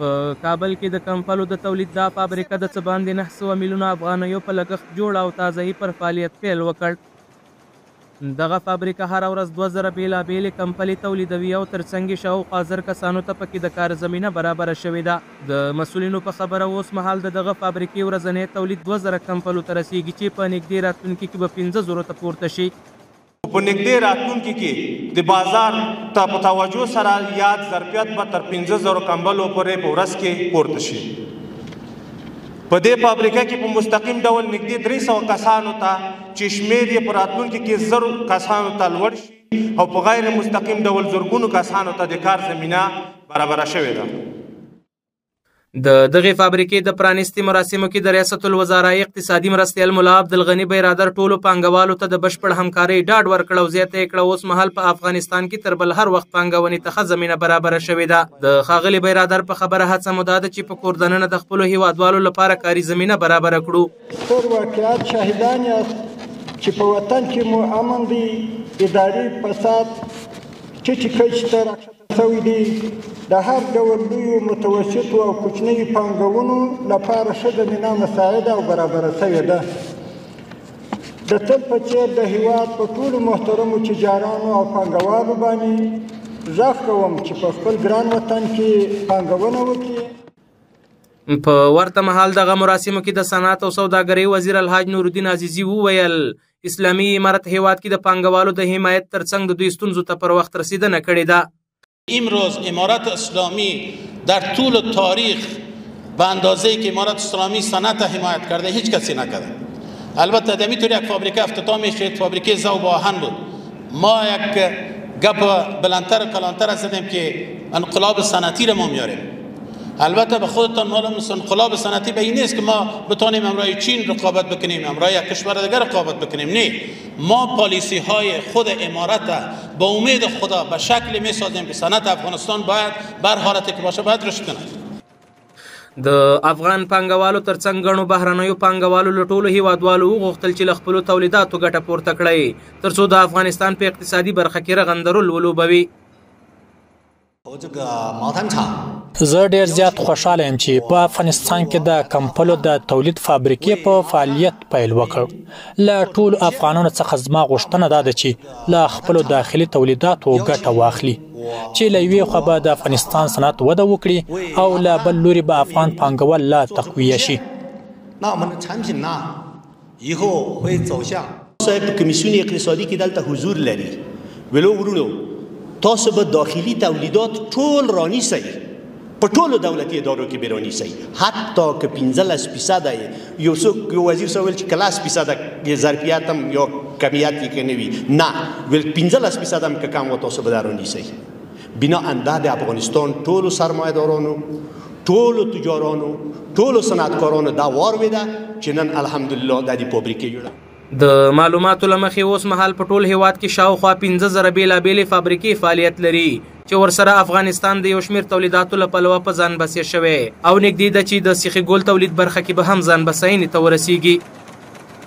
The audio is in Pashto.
په کابل کې د کمپلو د تولید دا فابریکه د څه باندې 900 میلیونه افغانیو په لګښت جوړه او تازه یې پر فعالیت پیل وکړ. دغه فابریکه هره ورځ 2000 بېلابېلې کمپلې تولیدوي او ترڅنګ یې شاوخوا 1000 کسانو ته پکې د کار زمینه برابره شوې ده. د مسؤلینو په خبره اوس مهال د دغه فابریکې ورځنی تولید 2000 کمپلو ته رسیږي چې په نږدې راتلونکي کې به 5000 ته پورته شي. په نږدې راتلونکي کې د بازار ته په توجه سره یاد ظرفیت به تر 5000 کمبلو پورې په ورځ کې پورته شي. په دې فابریکه کې په مستقیم ډول نږدې 300 کسانو ته چې شمېر یې په راتلونکي کې 1000 کسانو ته لوړ شي او په غیر مستقیم ډول زرګونو کسانو ته د کار زمینه برابره شوې ده. د دغې فابریکې د پرانیستې مراسمو کې د ریاست الوزراء اقتصادي مرستیال ملا عبدالغني برادر ټولو پانګوالو ته د بشپړ همکارۍ ډاډ ورکړ او زیاته یې کړه اوس مهال په افغانستان کې تر بل هر وخت پانګونې ته ښه زمینه برابره شوې ده. د ښاغلي برادر په خبره هڅه مو دا ده چې په کور دننه د خپلو هیوادوالو لپاره کاري زمینه برابره کړو. ستر واقعیت شاهدان یاست چې په وطن کې مو امن دی، اداري فساد ټیټې کچې ته راکښته شوی دی، د هر ډول لویو، متوسطو او کوچنیو پانګونو لپاره ښه زمینه مساعده او برابره شوې ده. د تل په څېر د هیواد په ټولو محترمو تجارانو او پانګوالو باندې غږ کوم چې په خپل ګران وطن کې پانګونه وکړي. په ورته مهال دغه مراسمو کې د صنعت او سوداګرۍ وزیر الحاج نورالدین عزیزي وویل اسلامي امارت هیواد کې د پانګوالو د حمایت ترڅنګ د دوی ستونزو ته پر وخت رسیدنه کړې ده. امروز امارت اسلامی در طول تاریخ به اندازه‌ای که امارت اسلامی صنعت حمایت کرده هیچ کسی نکرده. البته دمیتور یک فابریکه افتتاح میشه، فابریکه ذوب آهن بود. ما یک گپ بلندتر و کلانتر زدیم که انقلاب صنعتی را ما میاریم. البته به خودتان معلوم است انقلاب صنعتی به این نیست که ما بتانیم امرای چین رقابت بکنیم، امرای یک کشور دیگر رقابت بکنیم. نه، ما پالیسی های خود امارت با امید خدا به شکل می سازیم که صنعت افغانستان باید بر حالتی که باشه باید رشد کند. د افغان پانګوالو ترڅنګ ګڼو بهرنیو پانګوالو له ټولو هیوادوالو وغوښتل چې له خپلو تولیداتو ګټه پورته کړئ ترڅو د افغانستان په اقتصادي برخه کې رغنده رول ولوبوي. زه ډیر زیات خوشحاله یم چې په افغانستان کې د کمپلو د تولید فابریکې په فعالیت پیل وکړ. له ټولو افغانانو څخه زما غوښتنه دا ده چې له خپلو داخلي تولیداتو ګټه واخلي چې له یوې خوا به د افغانستان صنعت وده وکړي او له بل لوري به افغان پانګوال لا تقویه شي. صاحب کمیسیون اقتصادي کې دلته حضور لري. ولو ورونو تاسو به داخلي تولیدات ټول رانیسئ، په ټولو دولتي ادارو کې به رانیسئ، حتی که 15% یو څوک یو وزیر صاحب ویل چې که 10% ظرفیت هم یا کمیت یې که نه وي، نه ویل 15% هم که کم و تاسو به دا رانیسئ. بناً دا د افغانستان ټولو سرمایهدارانو، ټولو تجارانو، ټولو صنعتکارانو دا واروېده چې نن الحمدلله دا د فابریکې جوړه. د معلوماتو له مخې اوس مهال په ټول هیواد کې شاوخوا 5000 بېلابېلې فابریکې فعالیت لري چې ورسره افغانستان د یو شمېر تولیداتو له پلوه په ځان بسیا شوی او نږدې ده چې د سیخي ګول تولید برخه کې به هم ځان بساینې ته ورسیږي.